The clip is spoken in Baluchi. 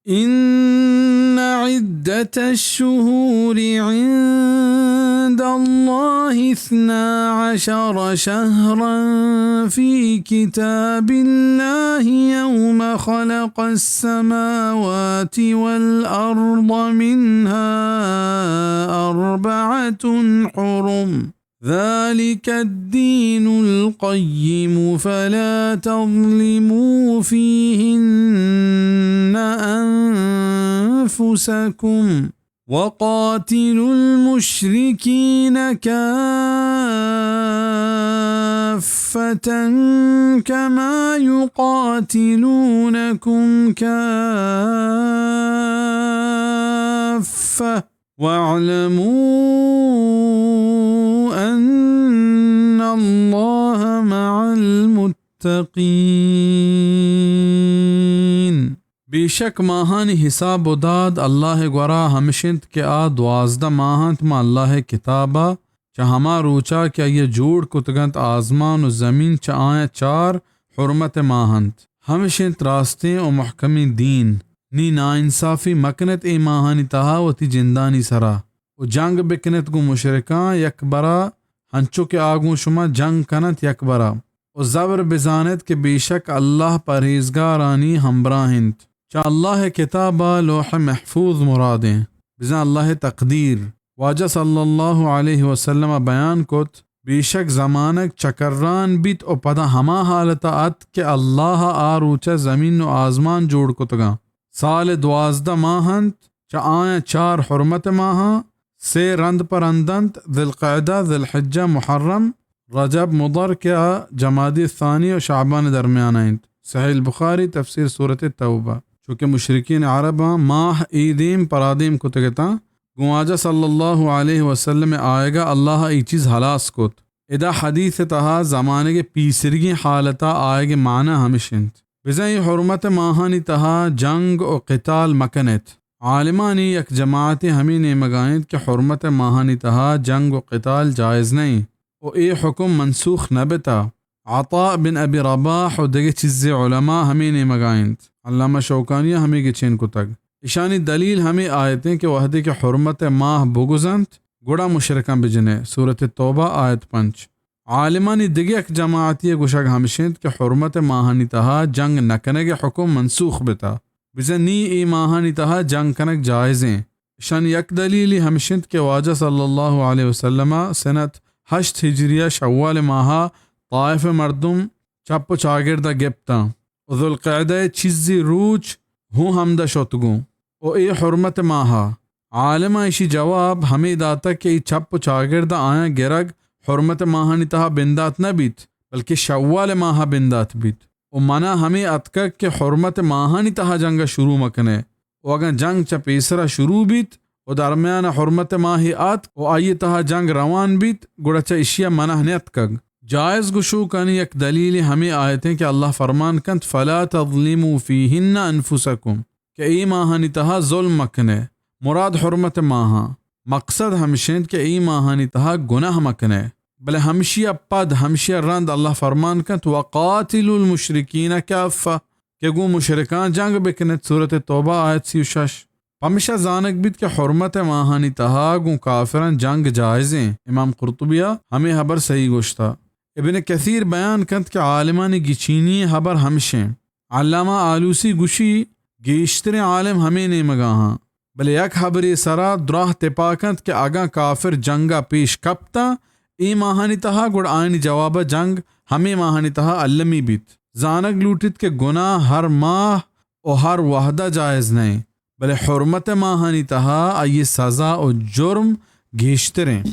إن عدة الشهور عند الله اثنا عشر شهرا في كتاب الله يوم خلق السماوات والأرض منها أربعة حرم ذلك الدين القيم فلا تظلموا فيهن أنفسكم وقاتلوا المشركين كافة كما يقاتلونكم كافة واعلموا أن الله مع المتقين. بیشک ماہانی حساب و داد اللہ گورا ہمش انت کہ آ دوازدہ ماہ انت، ما اللہ کتابا چہ ہما روچا کہ آئی جوڑ کتگ انت آزمان و زمین چہ آیاں چار حرمت ماہ انت۔ ہمش انت راستیں و محکمیں دین۔ نی ناانصافی مکنت اے ماہانی تہا وتی جندانی سرا و جنگ بکنت گوں مشرکاں یک برا، ہنچو کہ آ گوں شما جنگ کننت یک برا۔ و زبر بزانت کہ بیشک اللہ پرہیزگارانی ہمبراہ انت۔ چہ اللہ کتابا لوح محفوظ مرادیں، بزاں اللہ تقدیر۔ واجہ صلی اللہ علیہ وسلم بیان کت، بیشک زمانگ چکران بیت و پدا ہما حالتا اتک کہ اللہ آ روچا زمین و آزمان جوڑ کتگاں۔ سال دوازدہ ماہ انت، چہ آیاں چار حرمت ماہاں، سے رند پہ رند انت، ذی القعدہ، ذی الحجہ، محرم، رجب، مضر کہ آ جمادی الثانی و شعبان درمیان انت۔ صحیح البخاری، تفسیر سورۃ توبہ۔ چونکہ مشرکین عرباں ماہ اے دیم پرادیم کتگتاں، گوں واجہ صلی اللہ علیہ وسلم آیگا اللہ ای چیز ہلاس کت۔ ادا حدیث تہا زمانگ پیسرگیں حالتا آیگ معنی ہمش انت۔ بزاں اے حرمت ماہانی تہا جنگ و قتال مکنیت۔ عالمانی یک جماعتے ہمے نیمگا انت کہ حرمت ماہانی تہا جنگ و قتال جائز نہ انت و اے حکم منسوخ نہ بتا۔ عطاء بن ابی رباح و دگہ چیزے علماء ہمے نیمگا انت۔ علامہ شوکانی ہمے گچین کتگ۔ اشانی دلیل ہمے آیتیں کہ وہدے کہ حرمت ماہ بگوزنت، گڑا مشرکاں بجنے۔ سورۃ توبہ، آیت پنچ۔ عالمانی دگہ یک جماعتی گوشگ ہمش انت کہ حرمت ماہانی تہا جنگ نہ کنگ حکم منسوخ بتا، بزاں نی اے ماہانی تہا جنگ کنگ جائزیں۔ اشانی یک دلیلی ہمش انت کہ واجہ صلی اللہ علیہ وسلم سنت ہشت ہجریہ شوال ماہا طائف مردم چپ و چاگردا گپتاں و ذوالقعدہ چیزی روچ ہوں ہمدا شتگوں و اے حرمت ماہا۔ عالماں اشی جواب ہمے داتگ کہ اے چپ و چاگرد آیاں گرگ حرمت ماہانی تہا بندات نہ بیت، بلکہ شوال ماہا بندات بیت۔ و منا ہمے اتکگ کہ حرمت ماہانی تہا جنگ شروع مکنے۔ و اگاں جنگ چہ پیسرا شروع بیت و درمیان حرمت ماہے آتک و آئی تہا جنگ روان بیت، گڑا چہ اشیا منع نیتکگ۔ جائز گشوکانی یک دلیلے ہمے آیتیں کہ اللہ فرمان کنت، فلا تظلموا فیہن انفسکم۔ کہ اے ماہانی تہا ظلم مکنے۔ مراد حرمت ماہاں۔ مقصد ہمش انت کہ اے ماہانی تہا گناہ مکنے۔ بلے ہمشی ء پد، ہمشی ء رند اللہ فرمان کنت، وقاتلوا المشرکین کافہ، کہ گوں مشرکاں جنگ بکنت۔ سورۃ توبہ، آیت سی و شش۔ پمشا زانگ بیت کہ حرمت ماہانی تہا گوں کافراں جنگ جائزیں۔ امام قرطبی ء ہمے ہبر صحیح گوشتہ۔ ابن کثیر بیان کنت کہ عالمانی گچینی ہبر ہمشیں۔ علامہ آلوسی گوشی، گیشتریں عالم ہمے نیمگا ہاں، بلے یک ہبرے سرا دراہ تپاک انت کہ اگاں کافر جنگا پیش کپتاں اے ماہانی تہا، گڑا آیانی جوابا جنگ ہمے ماہانی تہا المی بیت۔ زانگ لوٹیت کہ گناہ ہر ماہ و ہر وہدا جائز نئیں، بلے حرمت ماہانی تہا آئی سزا و جرم گیشتریں۔